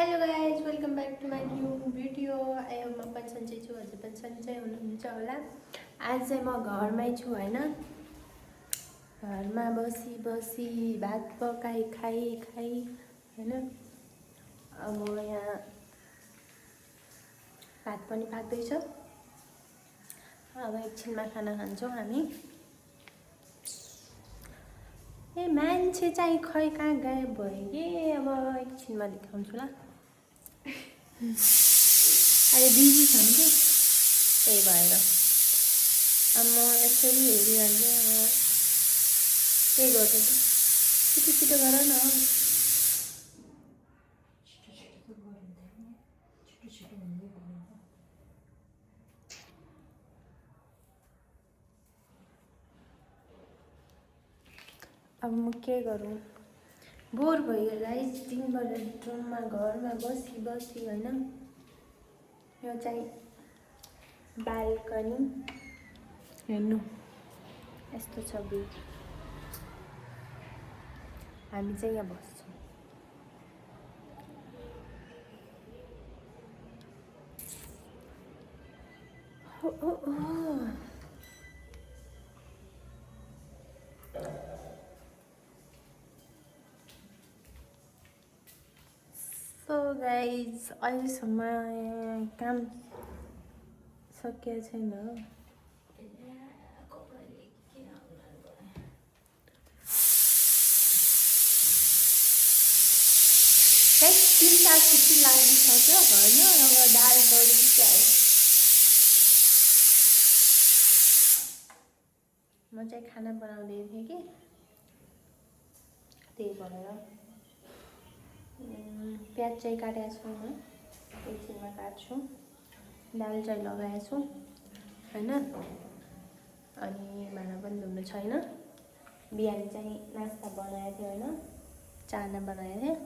Hello guys welcome back to my new video. म पनि सन्चै छु, हजुर पनि सन्चै हुनुहुन्छ होला। आज चाहिँ म घरमै छु होइन, घरमा बसी बसी भात पकाइ खाइ होइन। अब यहाँ भात पनि पाक्दैछ, अब एकछिनमा खाना खान्छौँ हामी। ए मान्छे चाहिँ खै कहाँ गायब भयो कि, अब एकछिनमा देखाउँछु ल। अहिले बिजी छन् कि त्यही भएर अब म यसरी हेरिहाल्छु। अब के गर्छु त, छिटो छिटो गर न। अब म के गरौँ, बोर भयो गाइस, दिनभर रुममा घरमा बसी बसी होइन। यो चाहिँ बाल्कनी हेर्नु, यस्तो छ भ्यू। हामी चाहिँ यहाँ बस्छौँ। सो गाइज अहिलेसम्म काम सकिएको छैन। तिनवटा छुट्टी लागिसक्यो होइन, अब दाल बढिसक्यो। म चाहिँ खाना बनाउँदै थिएँ कि त्यही भएर प्याज चाहिँ काटेको छु, म एकछिनमा काट्छु। दाल चाहिँ लगाएको छु होइन, अनि भाँडा पनि धुनु छैन। बिहान चाहिँ नास्ता बनाएको थियो होइन, चाना बनाएको थिएँ,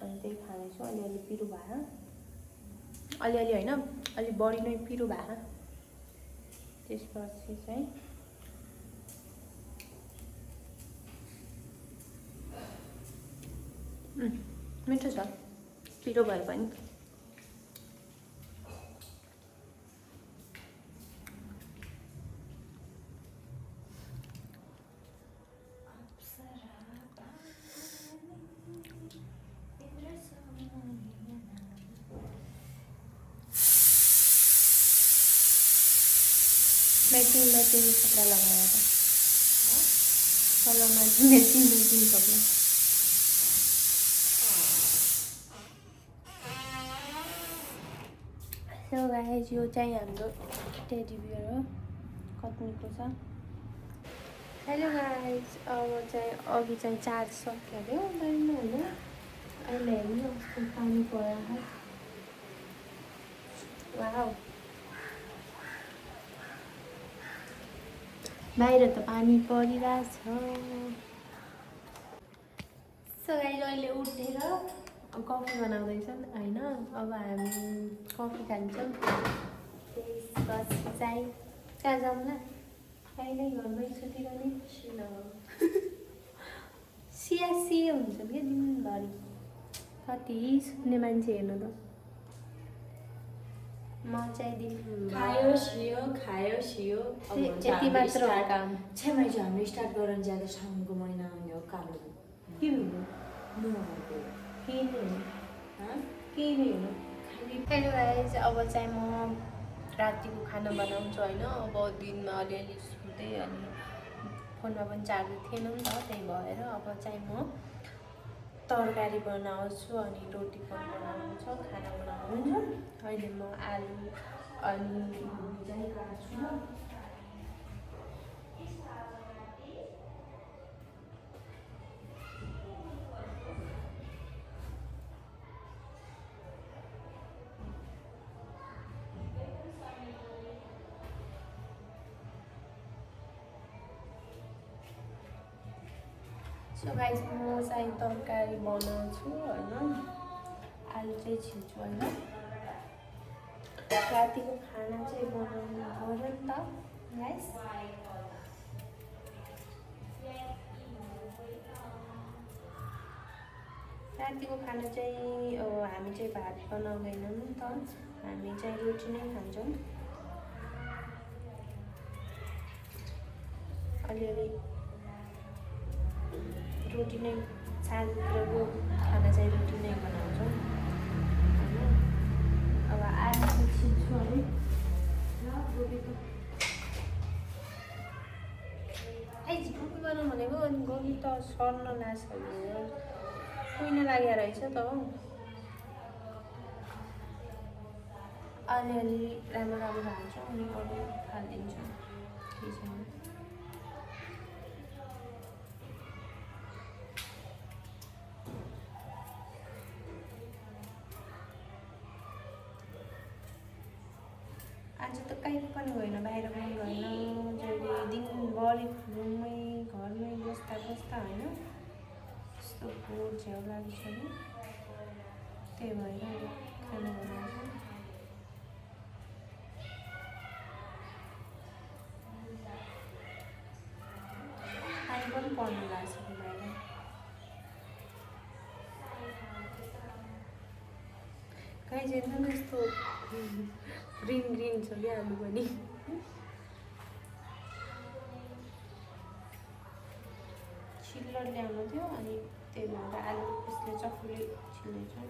अनि त्यही खानेछु। अलिअलि पिरो भयो, अलिअलि होइन अलि बढी नै पिरो भयो। त्यसपछि चाहिँ मिठो छ, पिरो भए पनि। मैचिङ कपडा लगाएर त सलमा मैचिङ कपडा। सो गाइज यो चाहिँ हाम्रो टेडी बियर हो, कत्नीको छ। हेलो गाइज, अब चाहिँ अघि चाहिँ चार्ज सक्यो अरे मोबाइलमा होइन। अहिले हेर्नु कस्तो पानी परेको। वाउ, बाहिर त पानी परिरहेछ। सो गाइज अहिले उठेर कफी बनाउँदैछन् होइन। अब हामी कफी खान्छौँ, त्यसपछि चाहिँ कहाँ जाउँला, कहीँ नै घरमै सुतिरहने। सिया हुन्छ क्या दिनभरि, कति सुत्ने मान्छे हेर्नु त। म चाहिँ दिन खायो सियो यति मात्र हो काम। छेमा हिजो हाम्रो स्टार्ट गर्न जाँदा साउनको महिना आउने हो। कालो के हुनु नुहाएको के नै हो। हेलो गाइज, अब चाहिँ म रातिको खाना बनाउँछु होइन। अब दिनमा अलिअलि सुत्दै, अनि फोनमा पनि चार्ज थिएन नि त, त्यही भएर अब चाहिँ म तरकारी बनाउँछु अनि रोटी पनि बनाउँछु, खाना बनाउँछु। अहिले म आलु अनि चाहिँ काट्छु। सो गाइस म चाहिँ तरकारी बनाउँछु होइन, आलु चाहिँ छिल्छु होइन। रातिको खाना चाहिँ बनाउनु पऱ्यो नि त गाइस। रातिको खाना चाहिँ हामी चाहिँ भात बनाउँदैनौँ नि त, हामी चाहिँ रोटी नै खान्छौँ। अलिअलि रोटी नै साँझको खाना चाहिँ रोटी नै बनाउँछौँ होइन। अब आलु छिन्छु है ल गोबीको गोबी बनाउँ भनेको अनि गोबी त सर्न लाग्छ कुहिन लागेको रहेछ त हौ। अलिअलि राम्रो राम्रो हाल्छौँ अनि अरू हालिदिन्छौँ केही छैन। आज त कहीँ पनि गएन, बाहिर पनि गएन, जहिले दिनभरि रुममै घरमै बस्दा बस्दा होइन यस्तो बोर झ्याउ लागेको छ कि त्यही भएर खाना बनाउँछु। पानी पनि पर्नु लाग्छ कि बाहिर। कहीँ चाहिँ यस्तो ग्रिन ग्रिन छ क्या आलु पनि। छिल्लर ल्याउनु थियो अनि त्यही भएर आलु यसले चक्कुले छिल्दैछु।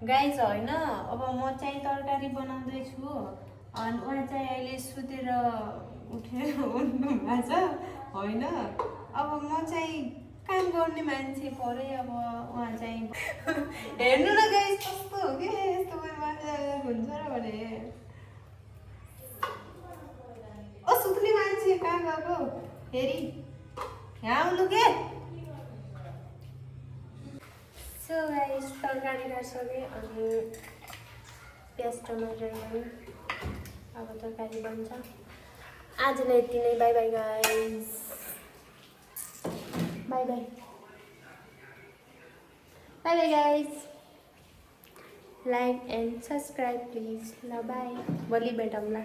गाइज होइन, अब म चाहिँ तरकारी बनाउँदैछु अनि उहाँ चाहिँ अहिले सुतेर उठेर उठ्नु भएको छ होइन। अब म चाहिँ काम गर्ने मान्छे परे, अब उहाँ चाहिँ हेर्नु न गाइज कस्तो हो कि यस्तो मान्छे हुन्छ र भने सुत्ने मान्छे कहाँ गएको फेरि यहाँ आउनु के। सो गाइस तरकारी काटिसकेँ अनि प्याज टमाटर अब तरकारी बन्छ। आजलाई यति नै, by by guys, by by, by by guys, like and subscribe please. ल बाई, भोलि भेटौँला।